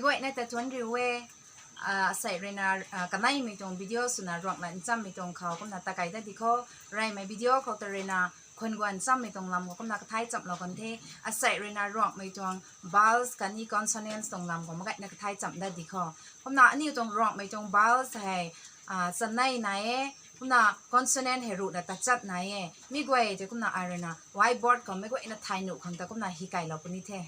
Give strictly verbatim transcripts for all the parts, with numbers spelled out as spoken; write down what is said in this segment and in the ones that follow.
Guayna ta thuanc riu e, asei ruina kaneimei tuang video swna Ruangmei nchammei tuang khou kumna takai dat di kho, reymei video khou ta ruina khwan guan nchammei tuang lam khou kumna kathai chamlou kan the, asei ruina Ruangmei tuang vowels khatni consonants tuang lam khou mak gayna kathai cham dat di kho. Kumna aniu tuang Ruangmei tuang vowels hei chanei nai e, kumna consonant hei ruhna tachat nai e. Mi guay tei kumna ai ruina whiteboard khou meic guayna thay nuh khang ta kumna hikailou puni the.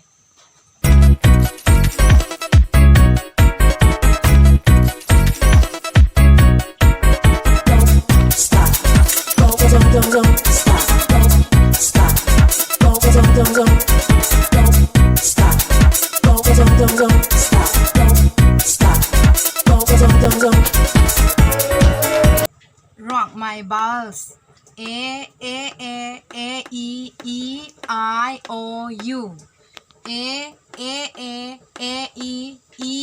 Ruangmei vowels. A, a, a, a, e, e, i, o, u. A, a, a, a, e, e, i,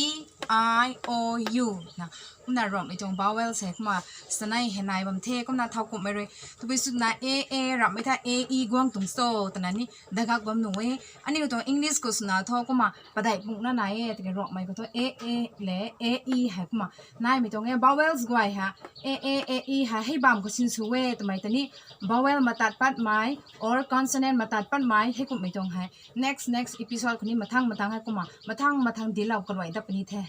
o, u. Na, kumna Ruangmei tuang vowels hei kumna chanei hei nai bam the, kumna thowkumhmei rui tabui swna a, a, ramhmei tha a, e guang tuang cho twna ni dagak bam nuh e. Aniu tuang English khou swna thu kumna padeih pungna nai e, tiki Ruangmei khou thu a, a, le, e, e hei kumna naimei tuang e, vowels guay ha. A, a, a, e hei hei bam khou sinsw e twmei ta ni vowel matat patmei or consonant matat patmei hei kumhmei tuang hei next, next episode khou ni mathang mathang hei kumna mathang mathang dinclou kaluai dat puni the.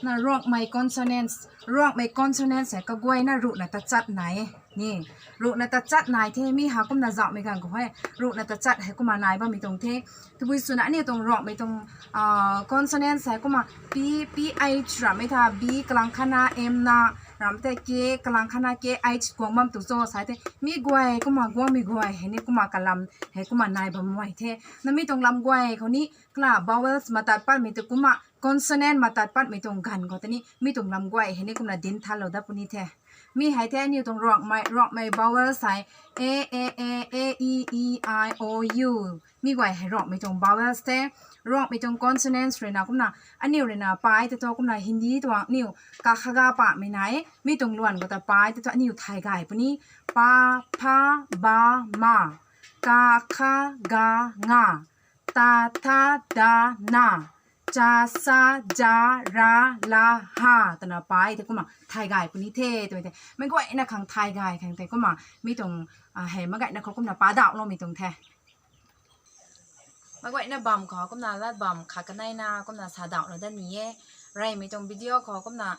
Na Ruangmei consonants, Ruangmei consonants hei kaguayna ruhna tachat nai e. Ni, ruhna tachat nai the, mi ha kumna zauhmei ganv khou hei ruhna tachat hei kumna nai bammei tuang the. Tabui swna aniu tuang Ruangmei tuang consonants hei kumna p, ph ramhmei tha, b kalang khatna m na, ramhmei tei k kalang khatna kh guang bam tuang cho sa the. Mi guay kumna guangmei guay hei ni kumna kalam hei kumna nai bam guay the. Na mi tuang lam guay khou ni kala vowels matat patmei tu kumna consonant matat patmei tuang ganv khou ta ni mi tuang lam guay hei ni kumna dinc thanlou dat puni the. Mi hei the aniu tuang Ruangmei, Ruangmei vowels hei a, a, a, e, e, i, i, o, u. Mi guay hei Ruangmei tuang vowels the. Ruangmei tuang consonants ruina kumna aniu ruina pai ta thu kumna Hindi tuang aniu ka kha ga pamei nai e. Mi tuang luan khou ta pai ta thu aniu thay gay puni. Pa, pha, ba, ma, ka, kha, ga, nga, ta, tha, da, na, cha, sa, ja, ra, la, ha twna pai tei kumna thay gay puni the twmei tei meic guayna khang thay gay khang tei kumna mi tuang hei mak gayna khou kumna padauhloumei tuang the. Meic guayna bam khou kumna lat bam khat kaneina kumna sadauhlou dat ni e. Reymei tuang video khou kumna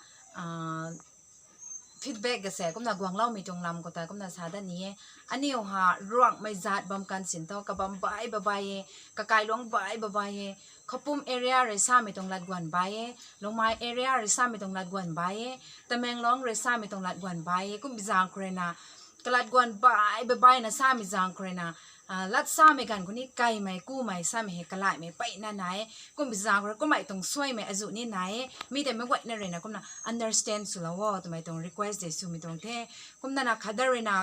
feedback kase kumna guangloumei tuang lam khou ta kumna sa dat ni e. Aniu ha Ruangmei zat bam kan sin thu kabam bai babai e, kakailuang bai babai e. Khapum area rui samei tuang lat guan bai e, Lungmei area rui samei tuang lat guan bai e, Tamenglong rui samei tuang lat guan bai e. Kumbi zaeng khou ruina kalat guan bai babaina samei zaeng khou ruina lat samei ganv khou ni kaimei kumei samei hei kalaimei peyna nai e. Kumbi zaeng khou rui kummei tuang suaimei azuh ni nai e. Mi tei meic guayna ruina kumna understand swlou o twmei tuang request de swmei tuang the. Kumna na khat da ruina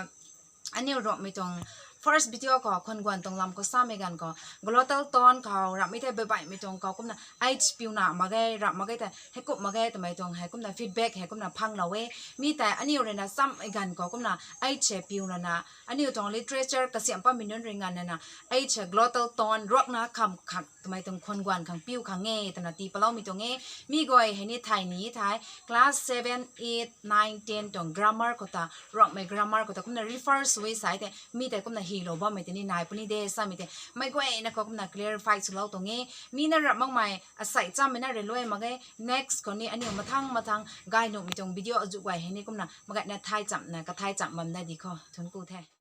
aniu Ruangmei tuang first video khou khwan guan tuang lam khou samei ganv khou glottal tone khou ramhmei tei baibaihmei tuang khou kumna h piuna mak ge, ramh mak ge tei heikumh mak ge twmei tuang hei kumna feedback hei kumna phanglou e. Mi tei aniu ruina chammei ganv khou kumna h hei piu rana aniu tuang literature kasiamh patmei nunc rui nganvna na h hei glottal tone ruakna kham khak twmei tuang khwan guan khang piu khang e twna tii paloumei tuang e. Mi guay hei ni thay ni thei class seven, eight, nine, ten tuang grammar khou ta, Ruangmei grammar khou ta kumna refer sw e sa tei mi tei kumna hilou bammei tei ni nai puni de samei tei meic guayna khou kumna clarify swlou tuang e. Mi na ramh makmei asei chammei na rui luai mak ge. Next khou ni aniu mathang mathang gay nuhmei tuang video azuh guay hei ni kumna mak gayna thay chamna kathai cham bam dat di kho. Thuanc ku the.